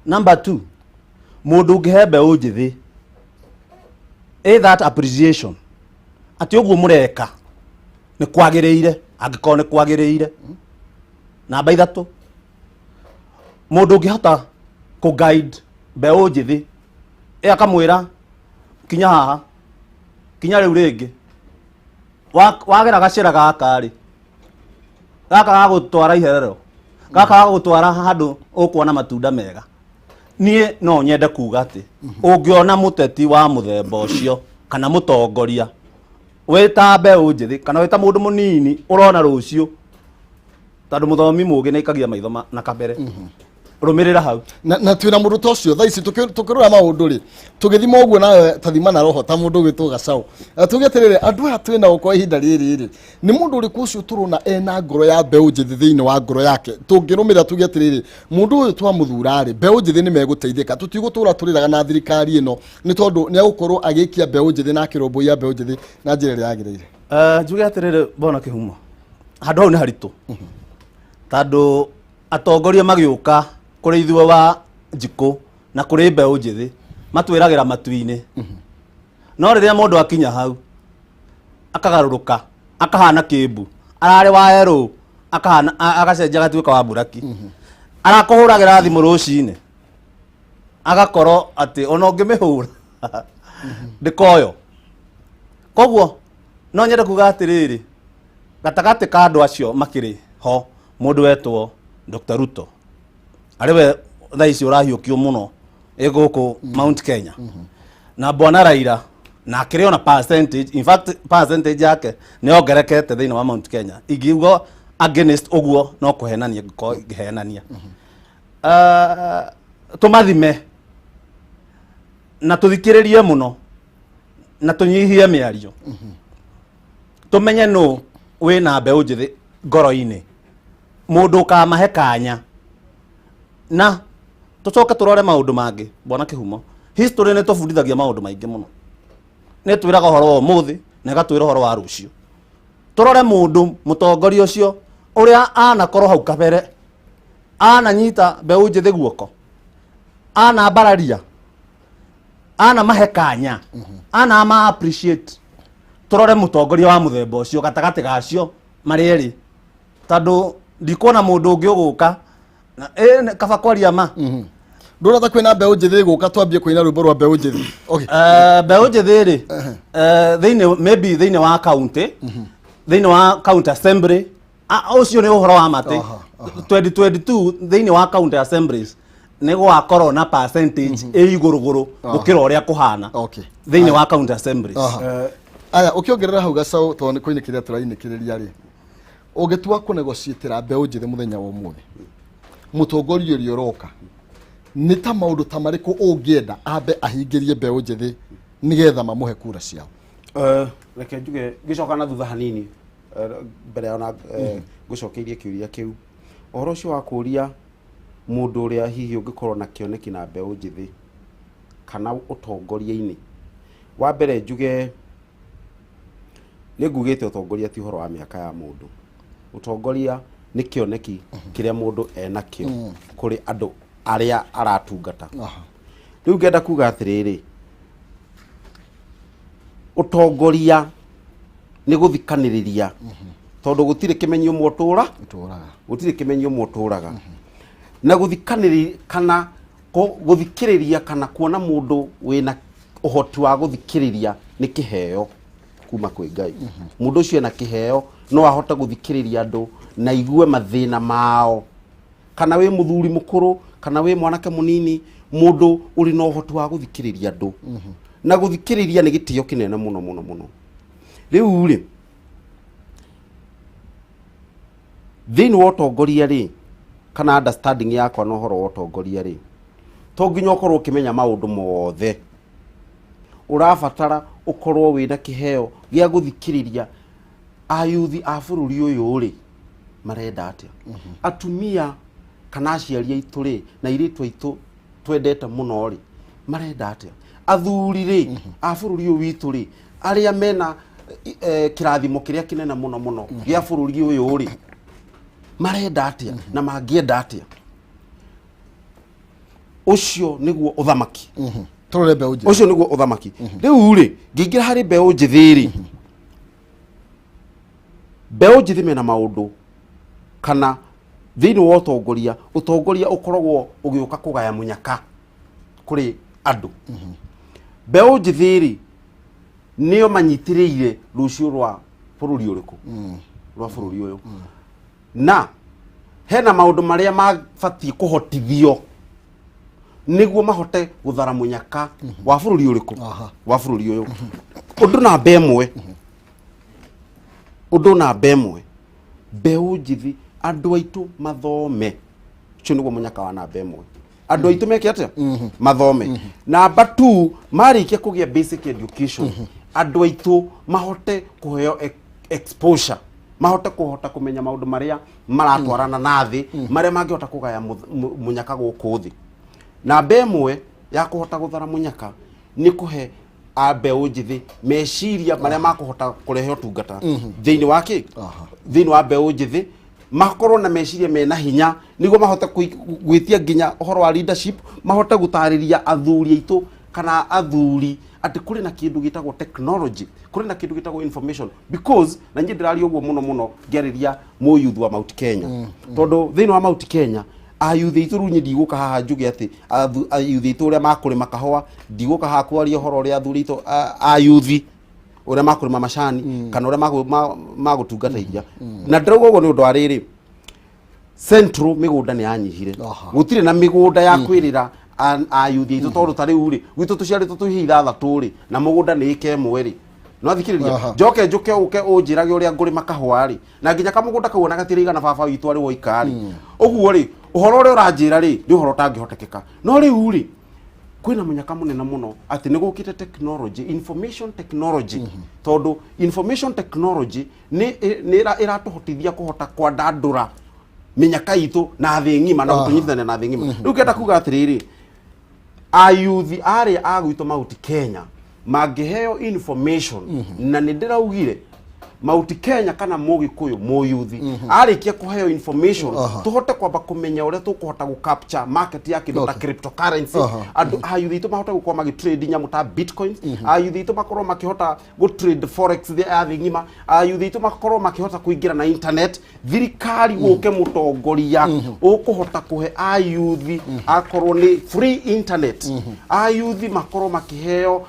Number two, mũndũ ũngĩhe mbeũ njĩthĩ a that appreciation atĩ ũguo mũreka nĩ kwagĩrĩire, angĩkorwo nĩ kwagĩrĩire. Namba 3, mũndũ ũngĩhota kũ guide mbeũ njĩthĩ ĩ akamwĩra kinya haha, kinya rĩu rĩngĩ, wagera gacĩra gaka rĩ, gaka gagũtwara iherero, gaka gagũtwara handũ ũkuona matunda mega. Niĩ no nyende kuga atĩ ũngĩona mũteti wa mũthemba ũcio kana mũtongoria wĩta mbeũ njĩthĩ kana wĩta mũndũ mũnini ũrona rũciũ, tondũ mũthomi mũgĩ nĩaikagia maitho na kabere, rũmĩrĩra hau. Na twĩna mũndũ ta ũcio thaa ici tũkĩrora maũndũ rĩ, tũgĩthima ũguo nawe tathima na roho ta mũndũ ũgwĩtwo Gacau. Tuge atĩrĩrĩ, andũ aya twĩnao kwa ihinda rĩrĩ rĩ, nĩ mũndũ ũrĩkũ ũcio tũrona ena ngoro ya mbeũ njĩthĩ thĩinĩ wa ngoro yake tũngĩrũmĩrĩra tuge atĩrĩrĩ, mũndũ ũyũ twamũthura rĩ, mbeũ njĩthĩ nĩ megũteithĩka, tũtigũtũra tũrĩraga na thirikari ĩno nĩ tondũ nĩ egũkorwo agĩikia mbeũ njĩthĩ na akĩrũmbũiya mbeũ njĩthĩ na njĩra ĩrĩa yagĩrĩire? Njuge atĩrĩrĩ, bona kĩhumo handũ hau nĩ haritũ, tondũ atongoria magĩũka kũrĩ ithuĩ wa njikũ na kũrĩ mbeũ njĩthĩ matwĩragĩra matu-inĩ, no rĩrĩa mũndũ akinya hau akagarũrũka akahana kĩmbu, ararĩ wa erũ akahana agacenjia agatuĩka wa mburaki, arakũhũragĩra thimũ rũcinĩ agakorwo atĩ ona ũngĩmĩhũra ndĩkoyo. Koguo no nyende kuga atĩrĩrĩ, gatagatĩ ka andũ acio makĩrĩ ho mũndũ wetwo Dr. Ruto, arĩ we thaa ici ũrahiũkio mũno ĩ gũkũ Mount Kenya, na bwana Raila na akĩrĩ ona percentage, in fact percentage yake nĩ yongerekete thĩinĩ wa Mount Kenya. Ingiuga against ũguo no kũhenania ngũkorwo ngĩhenania. Tũmathime na tũthikĩrĩrie mũno na tũnyihie mĩario, tũmenye nũ wĩna mbeũ njĩthĩ ngoro-inĩ, mũndũ ũkamahe kanya, na tũcoke tũrore maũndũ mangĩ. Bwana kĩhumo, history nĩ tũbundithagia maũndũ maingĩ mũno, nĩ twĩraga ũhoro wa ũmũthĩ na ĩgatwĩra ũhoro wa rũciũ. Tũrore mũndũ mũtongoria ũcio ũrĩa anakorwo hau kabere ananyita mbeũ njĩthĩ guoko, anambararia, anamahe kanya, anama appreciate. Tũrore mũtongoria wa mũthemba ũcio gatagatĩ gacio marĩ erĩ, tondũ ndikuona mũndũ ũngĩ ũgũka na kaba kwaria ma. Ndũrona ta kwĩna mbeũ njĩthĩ ĩgũka twambie kũina rwĩmbo rwa mbeũ njĩthĩ? Okay. Mbeũ njĩthĩ rĩ, thĩinĩ maybe thĩinĩ wa county, thĩinĩ wa county assembly, ũcio nĩ ũhoro wa matĩ. 2022 thĩinĩ wa county assemblies nĩ gwakorwo na percentage ĩ igũrũgũrũ gũkĩra ũrĩa kũhana thĩinĩ wa county assemblies. Aya, ũkĩongerera hau Gacau, tondũ nĩ kũinĩkĩrĩria tũrainĩkĩrĩria rĩ, ũngĩtua kũnegotiatĩra mbeũ njĩthĩ mũthenya wa ũmũthĩ, mũtongoria ũrĩa ũroka nĩ ta maũndũ ta marĩkũ ũngĩenda ambe ahingĩrie mbeũ njĩthĩ nĩgetha mamũhe kura ciao? Reke njuge ngĩcoka na thutha hanini, mbere ya ona ngũcokeirie kĩũria kĩu, ũhoro ũcio wa kũũria mũndũ ũrĩa hihi ũngĩkorwo na kĩoneki na mbeũ njĩthĩ kana ũtongoria-inĩ, wa mbere njuge nĩ ngugĩte ũtongoria ti ũhoro wa mĩaka ya mũndũ. Ũtongoria nĩ kĩoneki kĩrĩa mũndũ enakĩo kũrĩ andũ arĩa aratungata. Rĩu ngenda kuga atĩrĩrĩ, ũtongoria nĩ gũthikanĩrĩria, tondũ gũtirĩ kĩmenyi ũmwe ũtũra ũtũraga, gũtirĩ kĩmenyi ũmwe ũtũraga, na gũthikanĩrĩria kana gũthikĩrĩria kana kuona mũndũ wĩna ũhoti wa gũthikĩrĩria nĩ kĩheo kuma kwĩ Ngai. Mũndũ ũcio ena kĩheo, no ahote gũthikĩrĩria andũ na igue mathĩna mao, kana wĩ mũthuri mũkũrũ kana wĩ mwanake mũnini, mũndũ ũrĩ na ũhoti wa gũthikĩrĩria andũ na gũthikĩrĩria nĩ gĩtĩo kĩnene mũno mũno mũno. Rĩu rĩ, thĩinĩ wa ũtongoria rĩ, kana understanding yakwa na ũhoro wa ũtongoria rĩ, to nginya ũkorwo ũkĩmenya maũndũ mothe. Ũrabatara ũkorwo wĩna kĩheo gĩa gũthikĩrĩria ayuthi a bũrũri ũyũ rĩ, marenda atĩa, atumia kana aciari aitũ rĩ, na airĩtu aitũ twendete mũno rĩ, marenda atĩa, athuri rĩ a bũrũri ũyũ witũ rĩ, arĩa mena kĩrathimo kĩrĩa kĩnene mũno mũno gĩa bũrũri ũyũ rĩ, marenda atĩa na mangĩenda atĩa. Ũcio nĩguo ũthamaki. Tũrore mbeũ njĩthĩ. Ũcio nĩguo ũthamaki. Rĩu rĩ, ngĩingĩra harĩ mbeũ njĩthĩ rĩ, mbeũ njĩthĩ mena maũndũ kana thĩinĩ wa ũtongoria, ũtongoria ũkoragwo ũgĩũka kũgaya mũnyaka kũrĩ andũ. Mbeũ njĩthĩ rĩ, nĩo manyitĩrĩire rũciũ rwa bũrũri ũrĩkũ? Rwa bũrũri ũyũ. Na hena maũndũ marĩa mabatiĩ kũhotithio nĩguo mahote gũthara mũnyaka wa bũrũri ũrĩkũ? Wa bũrũri ũyũ. Ũndũ namba ĩmwe, ũndũ namba ĩmwe, mbeũ njĩthĩ, andũ aitũ mathome. Ũcio nĩguo mũnyaka wa namba ĩmwe. Andũ aitũ meke atĩa? Mathome. Namba 2, marĩkia kũgĩa basic education, andũ aitũ mahote kũheo exposure, mahote kũhota kũmenya maũndũ marĩa maratwarana na thĩ, marĩa mangĩhota kũgaya mũnyaka gũkũ thĩ. Namba ĩmwe ya kũhota gũthara mũnyaka nĩ kũhe a mbeũ njĩthĩ meciria marĩa makũhota kũrehe ũtungata thĩinĩ wa kĩ thĩinĩ wa mbeũ njĩthĩ, makorwo na meciria mena hinya nĩguo mahote gwĩtia nginya ũhoro wa leadership, mahote gũtarĩria athuri aitũ kana athuri atĩ kũrĩ na kĩndũ gĩtagwo technology, kũrĩ na kĩndũ gĩtagwo information. Because na niĩ ndĩraria ũguo mũno mũno ngĩarĩria mũyuthi wa Mount Kenya, tondũ thĩinĩ wa Mount Kenya ayuthi aitũ, rĩu niĩ ndigũka haha njuge atĩ ayuthi aitũ ũrĩa makũrĩma kahũa, ndigũka haha kwaria ũhoro ũrĩa athuri aitũ ayuthi ũrĩa makũrĩma macani kana ũrĩa magũtungata iria. Na ndĩrauga ũguo nĩ ũndũ wa rĩrĩ, Central mĩgũnda nĩ yanyihire. Gũtirĩ na mĩgũnda ya kwĩrĩra ayuthi aitũ, tondũ ta rĩu rĩ, gwitũ tũciarĩtwo tũihe 6 rĩ, na mũgũnda nĩ ĩka 1 rĩ, no thikĩrĩria. Njoke njũke ũke ũnjĩrage ũrĩa ngũrĩma kahũa rĩ, na nginya kamũgũnda kau ona gatirĩigana baba witũ arĩ woika rĩ. Ũguo rĩ, ũhoro ũrĩa ũranjĩra rĩ, nĩ ũhoro ũtangĩhotekeka. No rĩu rĩ, kwĩna mũnyaka mũnene mũno atĩ nĩ gũkĩte technology, information technology, tondũ information technology nĩ ĩratũhotithia kũhota kwandandũra mĩnyaka itũ na thĩ ng'ima na gũtũnyitithania na thĩ ng'ima. Rĩu kenda kuga atĩrĩrĩ, ayuthi arĩa a gwitũ Mount Kenya mangĩheo information, na nĩ ndĩraugire Mount Kenya kana mũgĩkũyũ mũyuthi arĩkia kũheo information, tũhote kwamba kũmenya ũrĩa tũkũhota gũ capture market ya kĩndũ ta cryptocurrency. Andũ ayuthi aitũ mahote gũkorwo magĩ trade nyamũ ta bitcoins, ayuthi aitũ makorwo makĩhota gũ trade forex ya thĩ ng'ima, ayuthi aitũ makorwo makĩhota kũingĩra na internet. Thirikari gũke mũtongoria ũkũhota kũhe ayuthi akorwo nĩ free internet, ayuthi makorwo makĩheo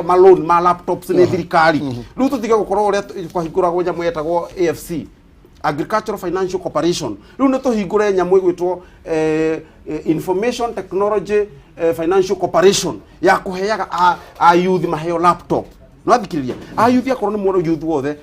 maloan ma laptops nĩ thirikari. Rĩu tũtige gũkorwo ũrĩa kwahingũragwo nyamũ yetagwo AFC, Agricultural Financial Corporation. Rĩu nĩ tũhingũre nyamũ ĩgwĩtwo Information Technology Financial Corporation ya kũheaga ayuthi maheo laptop. No athikĩrĩria ayuthi, akorwo nĩ mwana youth wothe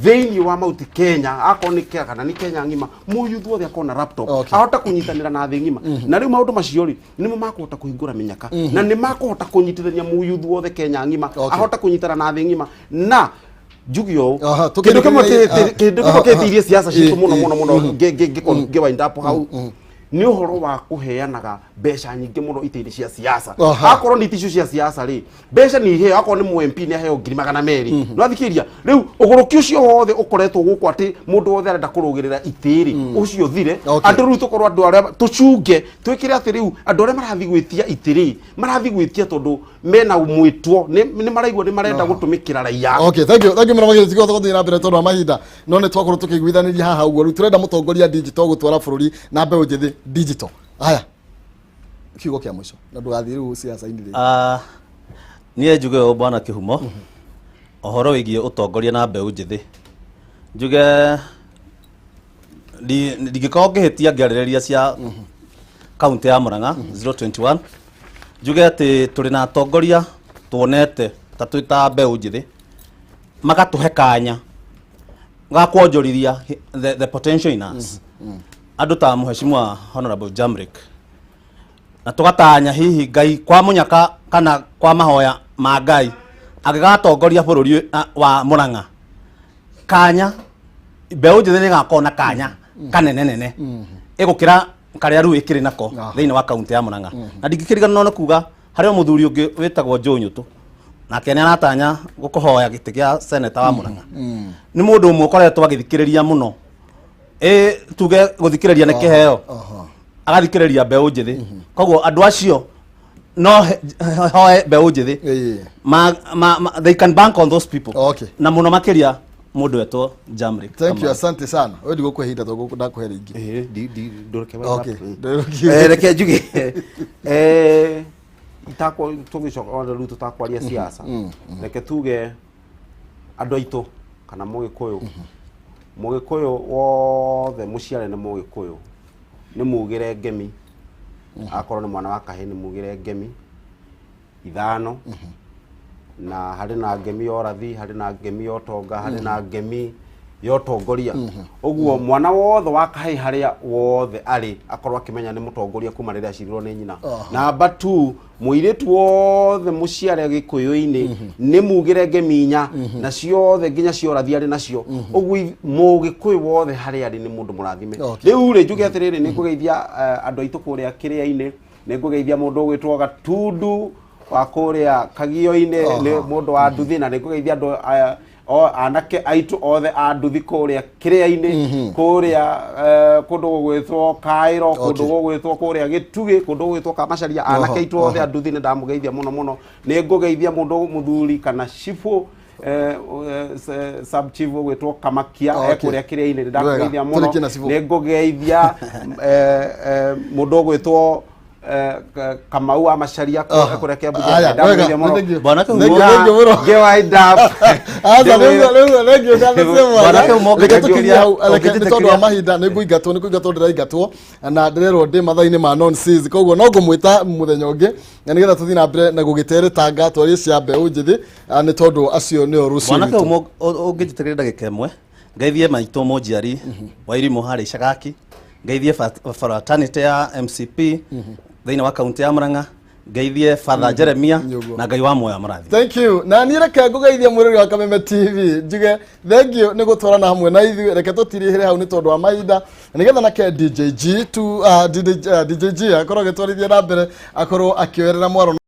thĩinĩ wa Mount Kenya, akorwo nĩ Kenya kana nĩ Kenya ng'ima, mũyuthi wothe akorwo na laptop, ahote kũnyitanĩra na thĩ ng'ima. Na rĩu maũndũ macio rĩ, nĩmo makũhota kũhingũra mĩnyaka na nĩ makũhota kũnyitithania mũyuthi wothe Kenya ng'ima, ahote kũnyitana na thĩ ng'ima. Na njuge ũũ, kĩndũ kĩmwe kĩndũ kĩmwe kĩtirie siasa citũ mũno mũno mũno, ngĩ wind up hau, nĩ ũhoro wa kũheanaga mbeca nyingĩ mũno itĩ-inĩ cia siasa. Akorwo nĩ itĩ icio cia siasa rĩ, mbeca nĩ iheo, akorwo nĩ mũ MP nĩ aheo 200,000. No thikĩrĩria, rĩu ũgũrũki ũcio wothe ũkoretwo gũkũ atĩ mũndũ wothe arenda kũrũgĩrĩra itĩ rĩ, ũcio thire. Andũ rĩu tũkorwo andũ arĩa tũcunge twĩkĩre atĩ rĩu andũ arĩa marathiĩ gwĩtia itĩ rĩ, marathiĩ gwĩtia tondũ mena mwĩtwo, nĩ maraigua nĩ marenda gũtũmĩkĩra raia. Okay, thank you, thank you mũno makĩria. Tigotha gũthiĩ na mbere tondũ wa mahinda, no nĩ twakorwo tũkĩiguithanĩria haha ũguo. Rĩu tũrenda mũtongoria digital gũtwara bũrũri na mbeũ njĩthĩ digital. Haya, kiugo kĩa mũico na ndũgathiĩ rĩu siasa-inĩ rĩngĩ. Ah, niĩ njuge ũũ, bwana Kĩhumo, ũhoro wĩgiĩ ũtongoria na mbeũ njĩthĩ, njuge ndingĩkorwo ngĩhĩtia ngĩarĩrĩria cia kaunti ya Murang'a 021, njuge atĩ tũrĩ na atongoria tuonete ta twĩ ta mbeũ njĩthĩ magatũhe kanya ga kuonjorithia the potential in us, andũ ta Mheshimiwa Honorable Jamrick, na tũgatanya hihi Ngai kwa mũnyaka kana kwa mahoya ma Ngai angĩgatongoria bũrũri wa Murang'a, kanya mbeũ njĩthĩ nĩ ĩgakorwo na kanya kanene nene ĩgũkĩra karĩa rĩu ĩkĩrĩ nako thĩinĩ wa kaunti ya Murang'a. Na ndingĩkĩriganĩrwo nĩ kuga harĩ o mũthuri ũngĩ wĩtagwo Joe Nyũtũ, nake nĩ aratanya gũkũhoya gĩtĩ gĩa seneta wa Murang'a. Nĩ mũndũ ũmwe ũkoretwo agĩthikĩrĩria mũno. Ĩ tuge gũthikĩrĩria nĩ kĩheo. Agathikĩrĩria mbeũ njĩthĩ. Koguo andũ acio no hoe mbeũ njĩthĩ they can bank on those people. Na mũno makĩria mũndũ etwo Jamrick. Thank you, asante sana. We ndigũkũhe ihinda tondũ ndakũhe rĩngĩ. Ĩĩ, ndũreke wind Okay. up. Ndũreke. Reke njuge itakwa tũgĩcoka ona rĩu tũtakwaria siasa, reke tuge andũ aitũ kana mũgĩkũyũ, mũgĩkũyũ wothe mũciare nĩ mũgĩkũyũ, nĩ mugĩre ngemi. Akorwo nĩ mwana wa kahĩĩ, nĩ mugĩre ngemi 5, na harĩ na ngemi ya ũrathi, harĩ na ngemi ya ũtonga, harĩ na ngemi ya ũtongoria. Ũguo mwana wothe wa kahĩĩ, harĩa wothe arĩ, akorwo akĩmenya nĩ mũtongoria kuma rĩrĩa aciarirwo nĩ nyina. Namba 2, mũirĩtu wothe mũciare gĩkũyũ-inĩ nĩ mugĩre ngemi 4, na ciothe nginya cia ũrathi arĩ nacio. Ũguo mũgĩkũyũ wothe harĩa arĩ nĩ mũndũ mũrathime. Rĩu rĩ, njuge atĩrĩrĩ, nĩ ngũgeithia andũ aitũ kũrĩa kĩrĩa-inĩ, nĩ ngũgeithia mũndũ ũgwĩtwo Gatundu wa kũrĩa Kagio-inĩ, nĩ mũndũ wa nduthi, na nĩ ngũgeithia andũ aya o anake aitũ othe a nduthi kũrĩa kĩrĩa-inĩ, kũrĩa kũndũ gũgwĩtwo Kaĩro, kũndũ gũgwĩtwo kũrĩa Gĩtugĩ, kũndũ gũgwĩtwo Kamacaria. Anake aitũ othe a nduthi nĩ ndamũgeithia mũno mũno. Nĩ ngũgeithia mũndũ mũthuri kana cibũ, sub chief ũgwĩtwo Kamakia kũrĩa kĩrĩa-inĩ, nĩ ndakũgeithia mũno. Tũrĩkie na cibũ. Nĩ ngũgeithia mũndũ ũgwĩtwo Kamau wa Macaria kũrĩa Kiambu. Aya, ndamũgeithia wega, mũno. thank you. Bwana Kĩhumo. Thank you, thank you mũno. Ngĩ wind up. Aca, rĩu thank you, ngatho cia mwanya. Bwana Kĩhumo, Reke tũkinyie hau, reke nĩ tondũ wa ũngĩnjĩtĩkĩria- mahinda nĩ ngũingatwo, nĩ kũingatwo ndĩraingatwo na ndĩrerwo ndĩ mathaa-inĩ ma non seas, koguo no ngũmwĩta mũthenya ũngĩ na nĩgetha tũthiĩ na mbere na gũgĩteretanga twarie cia mbeũ njĩthĩ, nĩ tondũ acio nĩo rũciũ Bwana rwitũ. Kĩhumo, ũngĩnjĩtĩkĩria ndagĩka ĩmwe, ngeithie maitũ mũnjiari wa irimũ harĩa Icagaki, ngeithie fraternity ya MCP thĩinĩ wa kaunti ya Murang'a, ngeithie Father Jeremia. Nĩguo. Na Ngai wa muoyo amũrathime. Thank you. Na niĩ reke ngũgeithia mwĩrori wa Kameme TV, njuge thank you nĩ gũtwarana hamwe na ithuĩ. Reke tũtirihĩre hau nĩ tondũ wa mahinda, nĩgetha nake DJG tu, DJG akorwo agĩtwarithia na mbere, akorwo akĩoerera mwaro.